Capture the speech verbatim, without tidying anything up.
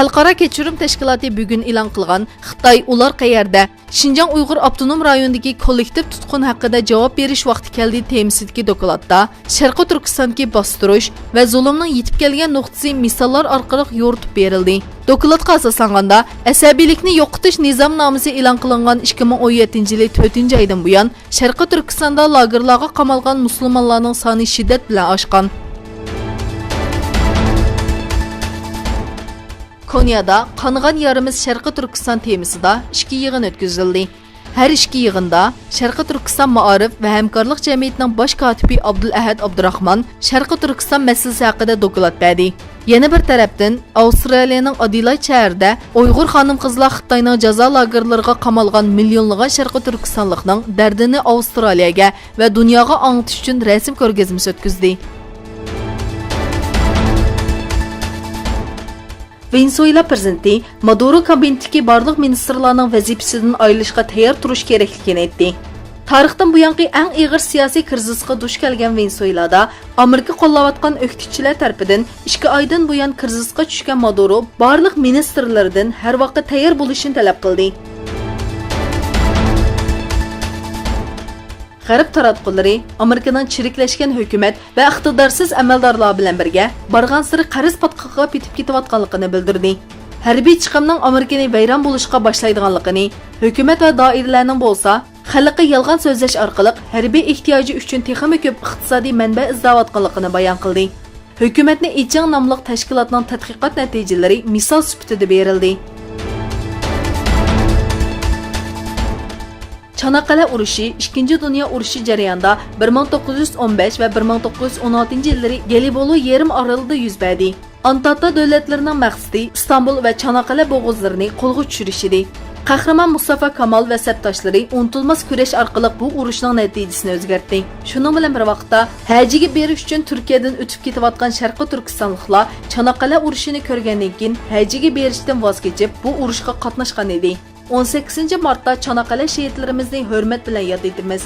خەلقئارا كەچۈرۈم تەشكىلاتى بۈگۈن ئېلان قىلغان خىتاي ئۇلار قەيەردە؟ شىنجاڭ ئۇيغۇر ئاپتونوم رايونىدىكى كوللېكتىپ تۇتقۇن ھەققىدە جاۋاب بېرىش ۋاقتى كەلدى تېمىسىدىكى دوكلاتتا، شەرقىي تۈركىستاندىكى باستۇرۇش ۋە زۇلۇمنىڭ يېتىپ كەلگەن نۇقتىسى مىساللار ئارقىلىق يورۇتۇپ بېرىلدى. دوكلاتقا ئاساسلانغاندا، ئەسەبىيلىكنى يوقىتىش نىزامنامىسى ئېلان قىلىنغان ئىككى مىڭ ئون يەتتىنچى يىلى تۆتىنچى ئايدىن بۇيان، شەرقىي تۈركىستاندا لاگېرلارغا قامالغان مۇسۇلمانلارنىڭ سانى شىددەت بىلەن ئاشقان. كونيادا قانىغان يارىمىز شەرقىي تۈركىستان تېمىسىدا ئىككى يىغىن ئۆتكۈزۈلدى. ھەر ئىككى يىغىندا شەرقىي تۈركىستان مائارىپ ۋە ھەمكارلىق جەمئىيىتىنىڭ باش كاتىپى ئابدۇلئەھەد ئابدۇراخمان شەرقىي تۈركىستان مەسىلىسى ھەققىدە دوكلات بەردى. يەنە بىر تەرەپتىن، ئاۋسترالىيەنىڭ ئادېلايد شەھىرىدە ئۇيغۇر خانىم-قىزلار خىتاينىڭ جازا لاگېرلىرىغا قامالغان مىليونلىغان شەرقىي تۈركىستانلىقنىڭ دەردىنى ئاۋسترالىيەگە ۋە دۇنياغا ئاڭلىتىش ئۈچۈن رەسىم كۆرگەزمىسى ئۆتكۈزدى. ۋېنېسۇېلا پىرېزىدېنتى مادۇرو كابىنېتتىكى بارلىق مىنىستىرلارنىڭ ۋەزىپىسىدىن ئايرىلىشقا تەييار تۇرۇش كېرەكلىكىنى ئېيتتى. تارىختىن بۇيانقى ئەڭ ئېغىر سىياسىي كىرىزىسقا دۇچ كەلگەن ۋېنېسۇېلادا ئامېرىكا قوللاۋاتقان ئۆكتىچىلەر تەرىپىدىن ئىككى ئايدىن بۇيان كىرىزىسقا چۈشكەن مادۇرو بارلىق مىنىستىرلىرىدىن ھەر ۋاقىت تەييار بولۇشىنى تەلەپ قىلدى. غەرب تاراتقۇلىرى ئامېرىكىنىڭ چىرىكلەشكەن ھۆكۈمەت ۋە ئىقتىدارسىز ئەمەلدارلار بىلەن بىرگە بارغانسېرى قەرز پاتقىقىغا پېتىپ كېتىۋاتقانلىقىنى بىلدۈردى. ھەربىي چىقىمنىڭ ئامېرىكىنى ۋەيران بولۇشقا باشلايدىغانلىقىنى، ھۆكۈمەت ۋە دائىرىلەرنىڭ بولسا خەلققە يالغان سۆزلەش ئارقىلىق ھەربىي ئېھتىياجى ئۈچۈن تېخىمۇ كۆپ ئىقتىسادىي مەنبە ئىزدەۋاتقانلىقىنى بايان قىلدى. ھۆكۈمەتنى ئېچىڭ ناملىق تەشكىلاتنىڭ تەتقىقات نەتىجىلىرى مىسال سۈپىتىدە بېرىلدى. چاناققەلە ئۇرۇشى ئىككىنچى دۇنيا ئۇرۇشى جەريانىدا بىر مىڭ توققۇز يۈز ئون بەش ۋە بىر مىڭ توققۇز يۈز ئون ئالتىنچى يىللىرى گېلىبولو يېرىم ئارىلىدا يۈز بەردى. ئانتانتا دۆلەتلىرىنىڭ مەقسىتى ئىستانبۇل ۋە چاناققەلە بوغۇزلىرىنى قولغا چۈشۈرۈش ئىدى. قەھرىمان مۇستافا كامال ۋە سەپداشلىرى ئۇنتۇلماس كۈرەش ئارقىلىق بۇ ئۇرۇشنىڭ نەتىجىسىنى ئۆزگەرتتى. شۇنىڭ بىلەن بىر ۋاقىتتا، ھەجىگە بېرىش ئۈچۈن تۈركىيەدىن ئۆتۈپ كېتىۋاتقان شەرقىي تۈركىستانلىقلار چاناققەلە ئۇرۇشىنى كۆرگەندىن كېيىن، ھەجىگە بېرىشتىن ۋاز كېچىپ، بۇ ئۇرۇشقا قاتناشقان ئىدى. ئون سەككىزىنچى مارتتا چاناققەلە شېھىتلىرىمىزنى ھۆرمەت بىلەن ياد ئېتىمىز.